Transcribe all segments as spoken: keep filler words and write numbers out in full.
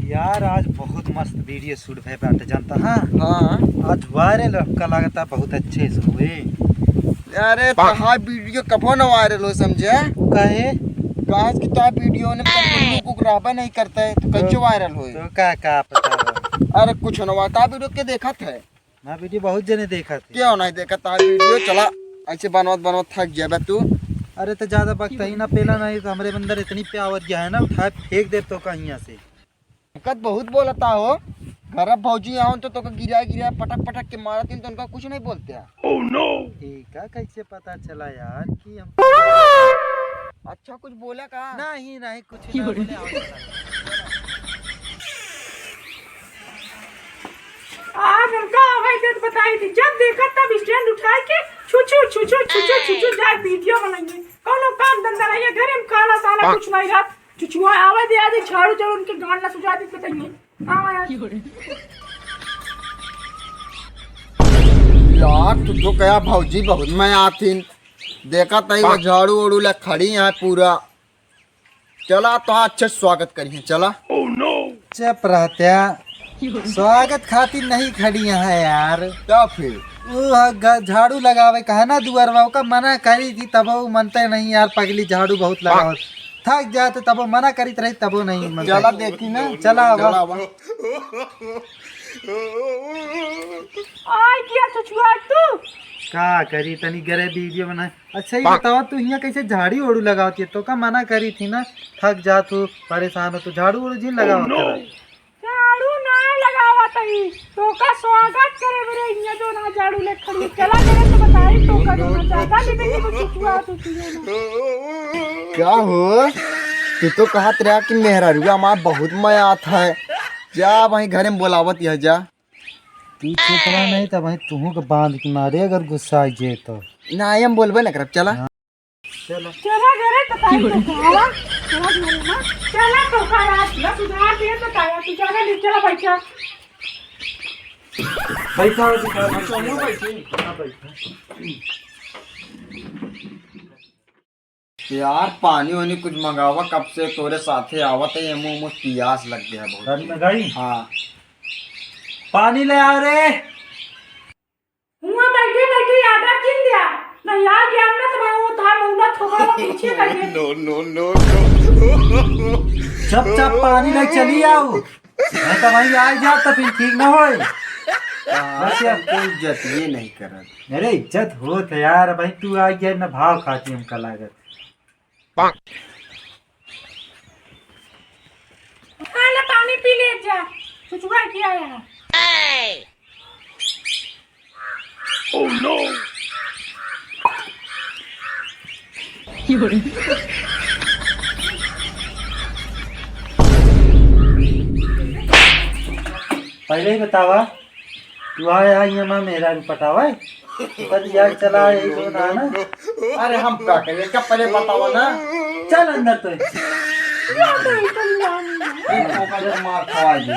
यार, आज बहुत मस्त video shoot भय बाटे, जानता है? हाँ। आज viral आपका लागता बहुत अच्छे से हुए। अरे, तोहार video कबो न viral हो, समझे? काहे? काहे कि तोहार video में तो कुछ रहबे नहीं करता है, तो कैसे तो, viral होए? तो का, का पता बा? अरे, कुछ न हुआ, तोहार video के देखत है? हाँ, video बहुत जने देखत है। क्यों नहीं देखत है video? चला, ऐसे बनवत बनवत थक जाबे तू। अरे, तो ज्यादा वक्त ही ना पेला, नहीं तो हमरे अंदर इतनी प्यावर गया है ना, उठाए फेंक दे तो कहीं से। दिक्कत बहुत बोलता हो। घर अब भौजी आओ तो तोका गिरा गिरा पटक पटक के मारत हैं, तो उनका कुछ नहीं बोलते हैं। Oh no! ई का कैसे पता चला यार कि हम अच्छा कुछ बोला का? नहीं, नहीं, कुछ ना बोले, आओ। आज उनका आवाज देत बताई थी, जब देखा तब stand उठाए के छुछू, छुछू, छुछू, छुछू जाए video बनाइए। कौनो काम धंधा नहीं है, घरे में खाना साना कुछ नहीं रहत। छुछुआ आवे दे, आज झाड़ू झाड़ू उनके गांड ना सुझा दे, बताइए। आवा यार। यार, तू तो कहा भौजी बहुत मैं आथिन। देखा तही वो झाड़ू ओड़ू ला खड़ी है पूरा। चला, तो अच्छे स्वागत करिए, चला। चुप रहत्या, स्वागत खातिर नहीं खड़ी है यार। तो फिर? वो ह-, ग-, झाड़ू लगावे कहा ना दुआरवा, ओका मना करी थी, तबो उ मनते नहीं यार, पगली झाड़ू बहुत लगावत। थक जाते, तबो मना करीत रही, तबो नहीं मनते। चला देखी ना। चला आवा। चला आवा। आय किया छुछुआ तू? का करी, तनी गरे video बनाए। अच्छा, ये बतावा, तू हियाँ कैसे झाड़ी ओड़ू लगावत है? तोका मना करी थी ना, थक जात हो, परेशान हो, तो झाड़ू ओड़ू जिन लगावत करा। झाड़ू ना लगावत ही, तोका स्वागत करे मेरे हियाँ जो ना झाड़ू ले खड़ी। चला मेरे से बताई, तोका जो ना ज्यादा भी बेटी को छुछुआ तू पियो ना। क्या हो? तू तो कहत रहा कि मेहरारुआ हमार बहुत मया आता है। जा भाई घरे में बोलावत यह जा। तू चुप रह, नहीं तो भाई तुहू के बांध के मारे अगर गुस्सा आ जाए तो। ना, हम बोलबे ना करब, चला। हाँ। चला। चला घरे तो ताई तो खावा। चला घरे ना। चला तो का रात ना सुधार दे तो ताया तू चला ले, चला बैठा। बैठा, बैठा, बैठा। हाँ, बैठा। यार, पानी वानी कुछ मंगावा, कब से तोरे साथे आवत है, ये मुंह, मुंह पियास लग गया बहुत। घर में गई? हाँ। पानी ले आओ रे। हुआ बैठे बैठे याद आ किन दिया। नहीं आ गया हमने तो भाई वो था मुंह ना थोड़ा वो पीछे कर दे। No, no, no, no। चुपचाप पानी ले चली आओ। नहीं तो भाई आ जा तो फिर ठीक ना होए। हाँ, बस यार। कोई इज्जत ये नहीं करत। अरे इज्जत होत है यार, भाई तू आ गया ना भाव खाती हमका लागत। खा ले पानी पी ले जा, छुछुआ किया है। Oh no! पहले ही बतावा, तू आया है यहाँ मेरा पटावा है? पर यार चला है जो ना ना। अरे हम का करिए, क्या पहले बतावा ना। चल अंदर तो। ये ओकर से मार खवाई दे।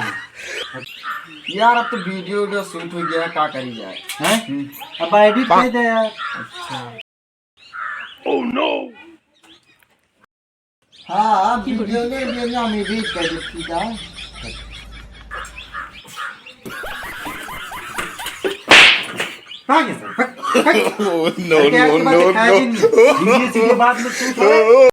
यार अब तो video video shoot हो गया, का करी जाए? हैं? हम्म। अब edit कर दे यार। अच्छा। Oh no! हाँ, video में, video में हम edit कर दे, ठीक है? कहाँ गया सर? फक, फक। Oh, no, अरे, क्या no, तुम्हारे no, खाए no। दिन? बीड़ी सीधे बात में तू थोड़ा